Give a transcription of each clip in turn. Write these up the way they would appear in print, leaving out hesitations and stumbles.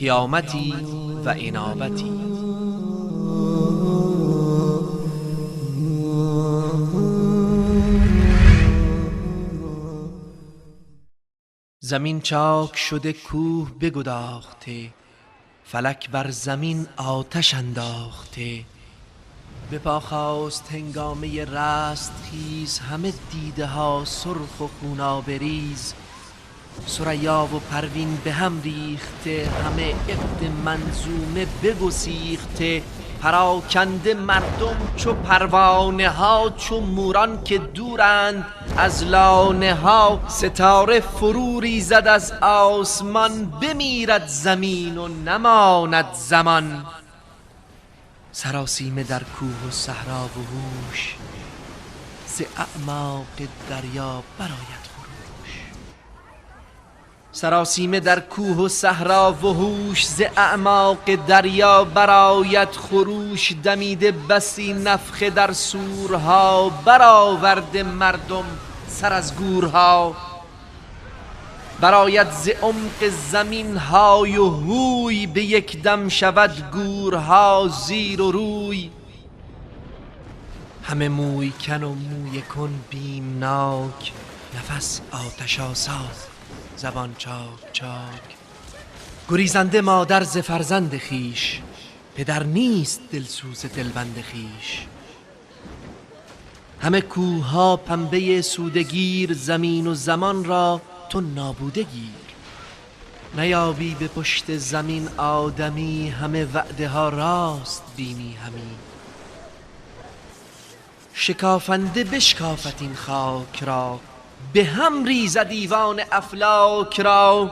قیامتی و انابتی. زمین چاک شده کوه بگداخته، فلک بر زمین آتش انداخته. به پا خاست هنگامه رستخیز، همه دیده ها سرخ و خونابه ریز. ثریا و پروین به هم ریخته، همه عقد منظومه بگسیخته. پراکنده مردم چو پروانه ها، چو موران که دورند از لانه ها. ستاره فرو ریزد از آسمان، بمیرد زمین و نماند زمان. سراسیمه در کوه و صحرا وحوش، ز اعماق دریا برآید خروش. سراسیمه در کوه و صحرا وحوش، ز اعماق دریا برآید خروش. دمیده بسی نفخه در صورها، برآورده مردم سر از گورها. برآید ز عمق زمین های و هوی، به یک دم شود گورها زیر و روی. همه موی کن و مویه کن بیمناک، نفس آتش آسا زبان چاک چاک. گریزنده مادر ز فرزند خویش، پدر نیست دلسوز دلبند خویش. همه کوه ها پنبه سوده گیر، زمین و زمان را تو نابوده گیر. نیابی به پشت زمین آدمی، همه وعده ها راست بینی همی. شکافنده بشکافد این خاک را، به هم ریزد ایوان افلاک را.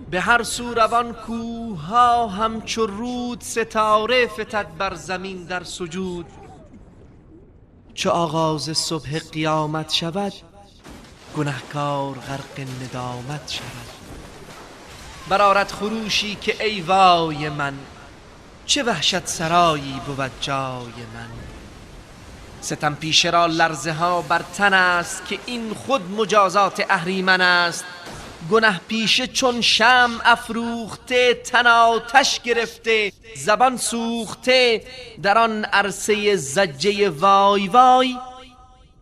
به هر سو روان کوه ها همچو رود، ستاره فتد بر زمین در سجود. چو آغاز صبح قیامت شود، گنهکار غرق ندامت شود. برآرد خروشی که ای وای من، چه وحشت سرایی بود جای من. ستم پیشه را لرزه ها بر تن است، که این خود مجازات اهریمن است. گنه پیشه چون شمع افروخته، تن آتش گرفته زبان سوخته. در آن عرصه ضجه وای وای،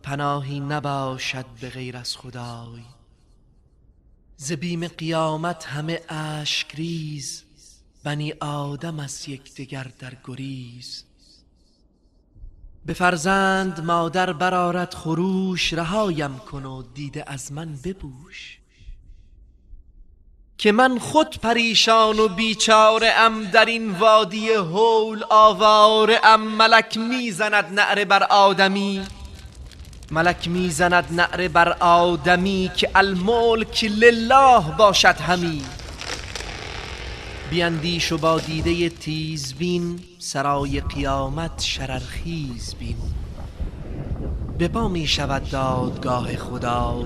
پناهی نباشد به غیر از خدای. ز بیم قیامت همه اشک ریز، بنی آدم از یکدگر در گریز. به فرزند مادر برآرد خروش، رهایم کن و دیده از من بپوش. که من خود پریشان و بیچاره ام، در این وادی هول آواره ام. ملک میزند نعره بر آدمی، ملک میزند نعره بر آدمی، که الملک لله باشد همی. بیندیش و با دیده تیزبین، سرای قیامت شررخیز بین. به پا می شود دادگاه خدای،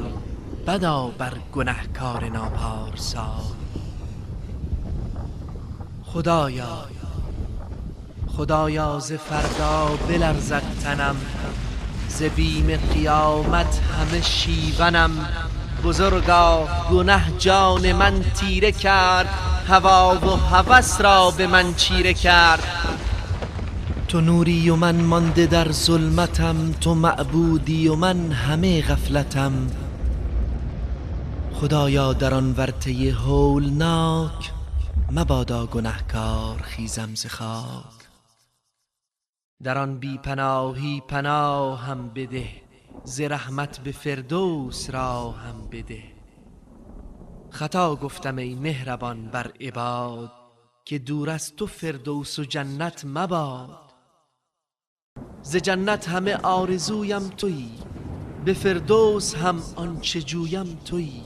بدا بر گنهکار ناپارسای. خدایا خدایا ز فردا بلرزد تنم، ز بیم قیامت همه شیونم. بزرگا گنه جان من تیره کرد، هوا و هوس را به من چیره کرد. تو نوری و من مانده در ظلمتم، تو معبودی و من همه غفلتم. خدایا در آن ورطه هولناک، مبادا گنهکار خیزم ز خاک. در آن بی پناهی پناهم بده، ز رحمت به فردوس راهم بده. خطا گفتم ای مهربان بر عباد، که دور از تو فردوس و جنت مباد. ز جنت همه آرزویم تویی، به فردوس هم آنچه جویم تویی.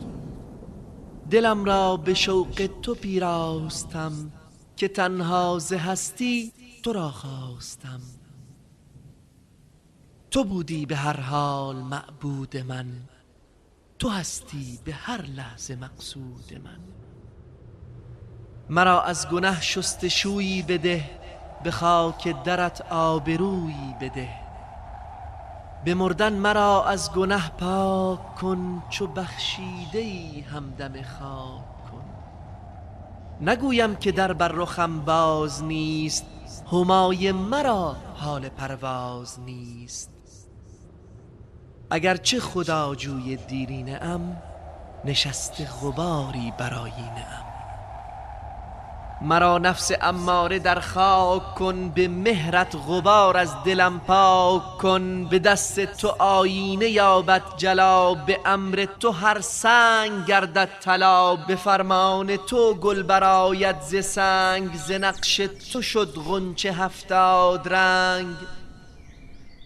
دلم را به شوق تو پیراستم، که تنها ز هستی تو را خواستم. تو بودی به هر حال معبود من، تو هستی به هر لحظه مقصود من. مرا از گنه شستشویی بده، به خاک درت آبرویی بده. به مردن مرا از گنه پاک کن، چو بخشیده ای همدم خاک کن. نگویم که در بر رخم باز نیست، همای مرا حال پرواز نیست. اگرچه خداجوی دیرینه ام، نشسته غباری بر آیینه ام. مرا نفس اماره در خاک کن، به مهرت غبار از دلم پاک کن. به دست تو آیینه یابد جلا، به امر تو هر سنگ گردد طلا. به فرمان تو گل برآید ز سنگ، ز نقش تو شد غنچه 70 رنگ.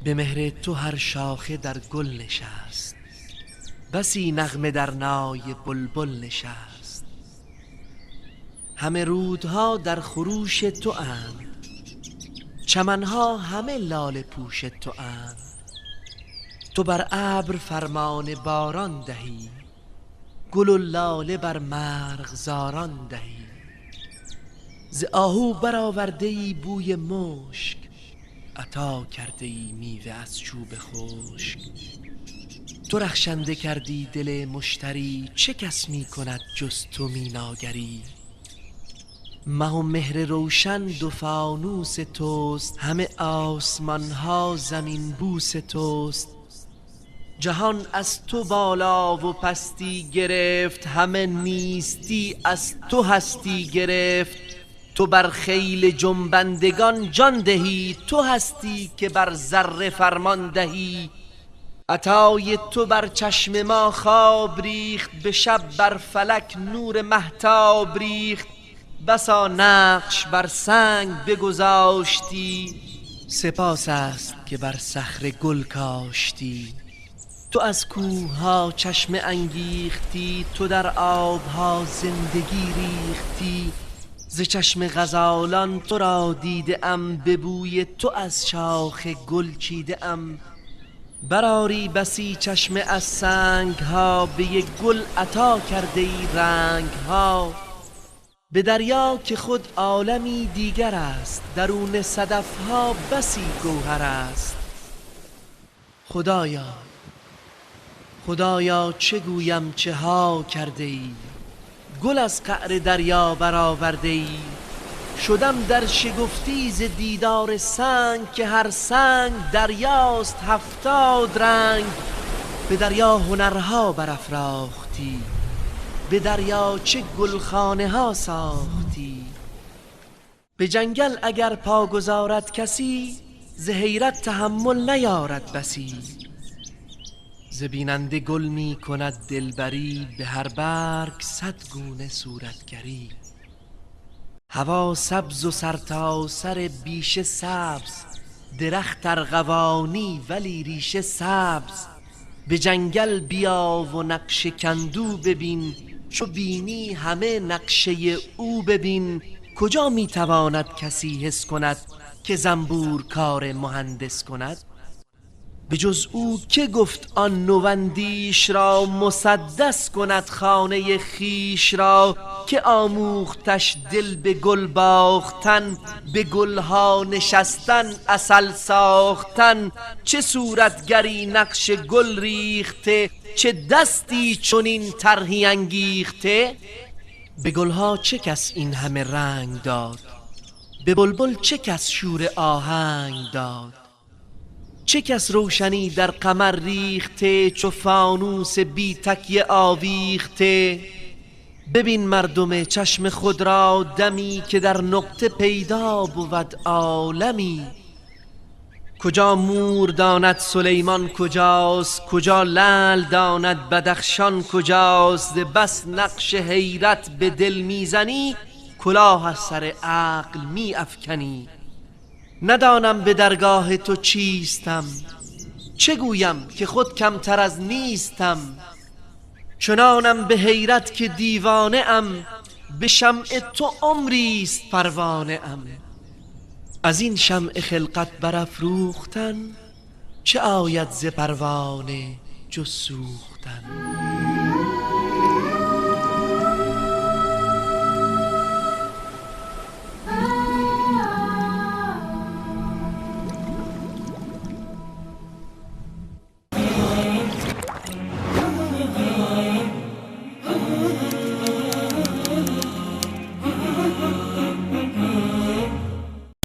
به مهر تو هر شاخه در گل نشست، بسی نغمه در نای بلبل نشست. همه رودها در خروش تو اند، چمنها همه لاله پوش تو اند. تو بر ابر فرمان باران دهی، گل و لاله بر مرغزاران دهی. ز آهو برآورده ای بوی مشک، عطا کرده ای میوه از چوب خشک. تو رخشنده کردی دل مشتری، چه کس می کند جز تو میناگری؟ مه و مهر روشن دو فانوس توست، همه آسمان ها زمین بوس توست. جهان از تو بالا و پستی گرفت، همه نیستی از تو هستی گرفت. تو بر خیل جنبندگان جان دهی، تو هستی که بر ذره فرمان دهی. عطای تو بر چشم ما خواب ریخت، به شب بر فلک نور مهتاب ریخت. بسا نقش بر سنگ بگذاشتی، سپاس است که بر صخره گل کاشتی. تو از کوه‌ها چشمه انگیختی، تو در آبها زندگی ریختی. ز چشم غزالان تو را دیده ام، به بوی تو از شاخ گل چیده ام. برآری بسی چشمه از سنگ ها، به یک گل عطا کرده ای رنگ ها. به دریا که خود عالمی دیگر است، درون صدف ها بسی گوهر است. خدایا خدایا چه گویم چه ها کرده ای، گل از قعر دریا برآورده ای. شدم در شگفتی ز دیدار سنگ، که هر سنگ دریاست 70 رنگ. به دریا هنرها برافراختی، به دریا چه گلخانه ها ساختی. به جنگل اگر پا گذارد کسی، ز حیرت تحمل نیارد بسی. ز بیننده گل می کند دلبری، به هر برگ 100 گونه صورتگری. هوا سبز و سرتاسر بیشه سبز، درخت ارغوانی ولی ریشه سبز. به جنگل بیا و نقش کندو ببین، چو بینی همه نقشه او ببین. کجا میتواند کسی حس کند، که زنبور کار مهندس کند؟ به جز او که گفت آن نواندیش را، مسدس کند خانه خویش را. که آموختش دل به گل باختن، به گلها نشستن عسل ساختن. چه صورتگری نقش گل ریخته، چه دستی چنین طرحی انگیخته. به گلها چه کس این همه رنگ داد، به بلبل چه کس شور آهنگ داد. چه کس روشنی در قمر ریخته، چو فانوس بی تکیه آویخته. ببین مردم چشم خود را دمی، که در نقطه پیدا بود عالمی. کجا مور داند سلیمان کجاست، کجا لعل داند بدخشان کجاست. بس نقش حیرت به دل میزنی، کلاه از سر عقل می افکنی. ندانم به درگاه تو چیستم، چه گویم که خود کمتر از نیستم. چنانم به حیرت که دیوانه ام، به شمع تو عمریست پروانه ام. از این شمع خلقت برافروختن، چه آید ز پروانه جز سوختن.